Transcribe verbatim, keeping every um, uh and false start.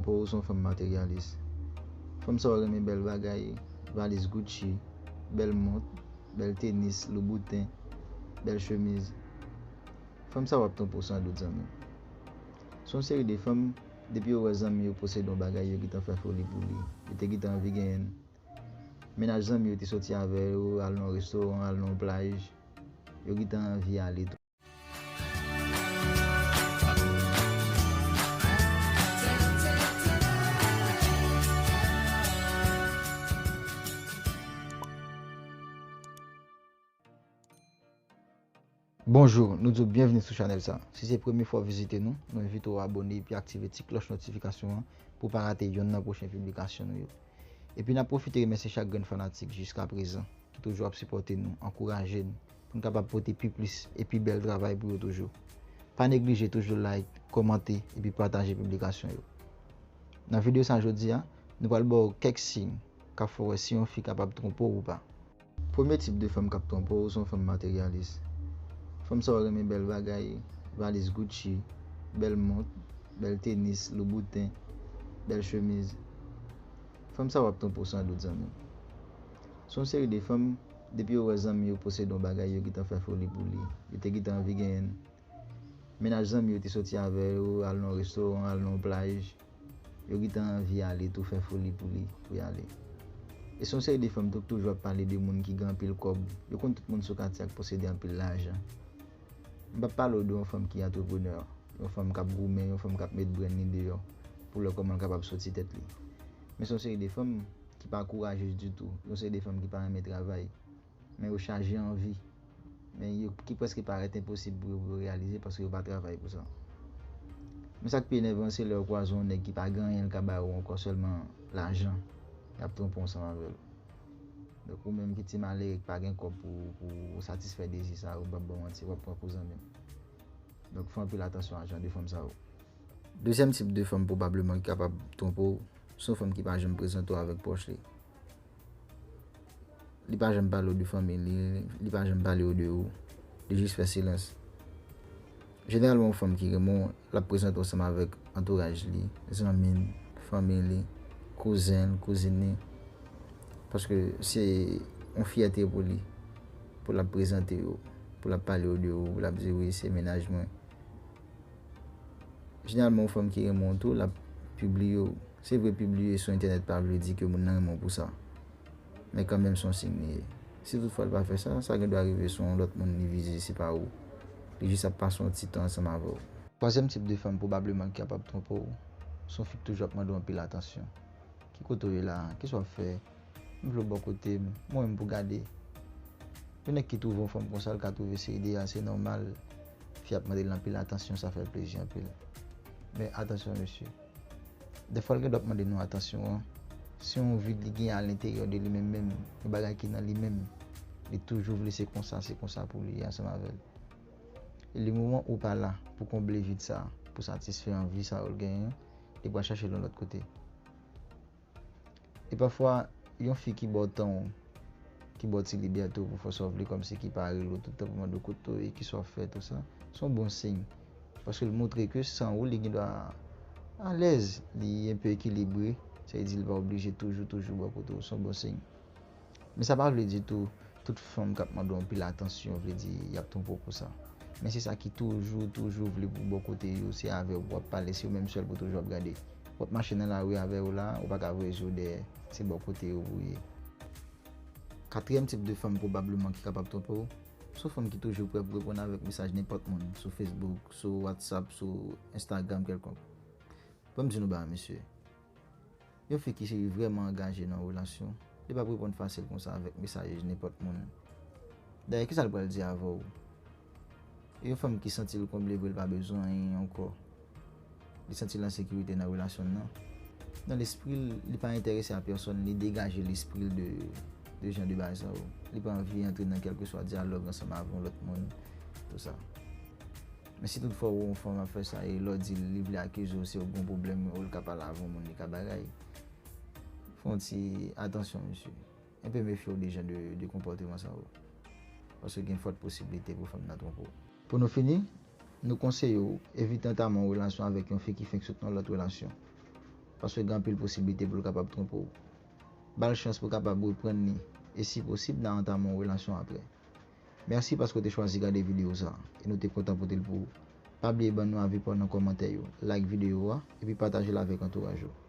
Ou se yon fanm materyalis. Fanm sa w renmen bèl bagay, valiz Gucci, bèl mont, bèl tenis, Louboutin, bèl chemiz. Fanm sa w ap twonpe w san dout, zanmi m. Se yon seri de fanm, depi yo wè zanmi yo posede yon bagay, yo gentan fè foli pou li. Yo te gentan anvi genyen l. Mennaj zanmi yo te soti avè yo, al nan yon restoran, al nan yon plaj. Yo gentan anvi ale tou. Bonjou, nou di w byenvni sou chanèl sa. Si se premye fwa w vizite nou, nou envite w abòne epi aktive ti klòch notifikasyon an pou w pa rate yonn nan pwochen piblikasyon nou yo. Epi n ap pwofite remèsye chak grenn fanatik jiskaprezan ki toujou ap sipòte nou, ankouraje n pou n kapab pote pi plis e pi bèl travay pou yo toujou. Pa neglije toujou like, kòmante epi pataje piblikasyon yo. Nan videyo sa jodi a, nou pral ba w kèk siy k ap fè w wè si yon fi kapab twonpe w ou pa. Premye tip de fanm k ap twonpe w, se yon fanm materyalis. Fanm sa w renmen bèl bagay, valiz Gucci, bèl mont, bèl tenis, Louboutin, bèl chemiz. Fanm sa w ap twonpe w san dout, zanmi m. Se yon seri de fanm, depi yo wè zanmi yo posede yon bagay, yo gentan fè foli pou li. Yo te gentan anvi genyen l. Mennaj zanmi yo te soti avè yo, al nan yon restoran, al nan yon plaj. Yo gentan anvi ale tou, fè foli pou li, pou y ale. E se yon seri de fanm tou k toujou ap pale de moun ki gen anpil kòb. Yo konn tout moun sou katye a k posede anpil lajan. M p ap pale w de yon fanm ki antreprenè, yon fanm k ap goumen, yon fanm k ap met brenn li deyò pou l wè kòman l kapab soti tèt li. Men se yon seri de fanm ki pa kourajez ditou, yon seri de fanm ki pa renmen travay. Men yo chaje anvi, men yo, ki prèske parèt enposib pou yo, pou yo reyalize paske yo pa travay pou sa. Men sa k pi enèvan, se lè w kwaze yon nèg ki pa gen anyen l ka ba ou ankò, sèlman lajan, y ap twonpe w ansanm avè l. Donk, ou menm ki ti malere ki pa gen kòb pou, pou satisfè dezi sa yo, m p ap ba w manti, w ap pran kou, zanmi m. Donk, fè anpil atansyon a jan de fanm sa yo. Dezyèm tip de fanm pwobableman ki kapab twonpe w, se yon fanm ki pa janm prezante w avèk pwòch li. Li pa janm pale w de fanmi li, li pa janm pale w de ou. Li jis fè silans. Jeneralman, yon fanm ki renmen w, l ap prezante w ansanm avèk antouraj li, zanmi l, fanmi li, kouzen l, kouzin li. Paske se yon fyète pou li, pou l ap prezante yo, pou l ap pale w de ou, pou l ap di, "Wi, se mennaj mwen." Jeneralman, yon fanm ki renmen w tou, l ap pibliye w. Se vre, pibliye sou entènèt pa vle di ke moun nan renmen w pou sa. Men kanmenm, se yon siy li ye. Si toutfwa l pa fè sa, sa gen dwa rive se yon lòt moun li vize, se pa ou. Li jis ap pase yon ti tan ansanm avè w. Twazyèm tip de fanm pwobableman ki kapab twonpe w, se yon fi k toujou ap mande w anpil atansyon. "Ki kote w ye la? Kisa w ap fè? M vle w bò kote m, mwen menm pou gade." Yon nèg ki twouve yon fanm konsa, l ka twouve se ideal, se nòmal, fi ap mande l anpil atansyon, sa fè l plezi anpil. Men atansyon, mesye. Dèfwa, l gen dwa ap mande nou atansyon an, se yon vid li gen alenteryè de li menm menm, yon bagay ki nan li menm. Li toujou vle se konsa, se konsa pou li ye ansanm avè l. E le moman ou pa la pou konble vid sa, pou satisfè anvi sa yo l genyen, li pral chache l yon lòt kote. E pafwa, yon fi ki ba w tan w, ki ba w ti libète w pou fè sa w vle, kòmsi ki pa rele w tout tan pou mande w kote w ye, kisa w ap fè, tou sa, se yon bon siy. Paske l montre ke san ou, li gen dwa alèz, li enpe ekilibre, sa vle di li pa oblije toujou, toujou bò kote w, se yon bon siy. Men sa pa vle di tou, tout fanm k ap mande w anpil atansyon, vle di y ap twonpe w pou sa. Men se sa ki toujou, toujou vle pou bò kote yo, se avè w pou w ap pale, se yo menm sèl pou toujou ap gade. W ap mache nan lari avè yo la, ou pa ka voye je w dèyè, se bò kote yo pou w ye. Katriyèm tip de fanm pwobableman ki kapab twonpe w, se yon fanm ki toujou prè pou reponn avèk mesaj nenpòt moun, sou Facebook, sou WhatsApp, sou Instagram kèlkonk. Ban m di nou bagay, mesye. Yon fi ki vrèman angaje nan yon relasyon, li p ap reponn fasil konsa avèk mesaj nenpòt moun. Dayè, kisa l pral di avè w? Yon fanm ki santi l konble vre, l pa bezwen anyen ankò. Li santi l an sekirite nan relasyon l nan. Nan lespri l, li pa enterese a pèsòn, li degaje lespri l de, de jan de bagay sa yo. Li pa anvi antre nan kèlkeswa dyalòg ansanm avè yon lòt moun, tou sa. Men si toutfwa w wè yon fanm ap fè sa e lè w di l li vle akize w, se yon bon pwoblèm, ou l ka pale avè yon moun, li ka bagay. Fè yon ti atansyon, mesye. Enpe mefye w de jan de, de konpòteman sa yo. Paske gen fòt posiblite pou fanm nan twonpe w. Pou nou fini, nou konseye w evite antame yon relasyon avèk yon fi ki fenk sot nan lòt relasyon. paske gen anpil posiblite pou l kapab twonpe w. Ba l chans pou kapab reprann li, e si posib, n a antame yon relasyon apre. Mèsi paske w te chwazi gade videyo sa, e nou te kontan pote l pou ou. Pa bliye ban nou avi pa w nan kòmantè yo, like videyo a, epi pataje l avèk antouraj ou.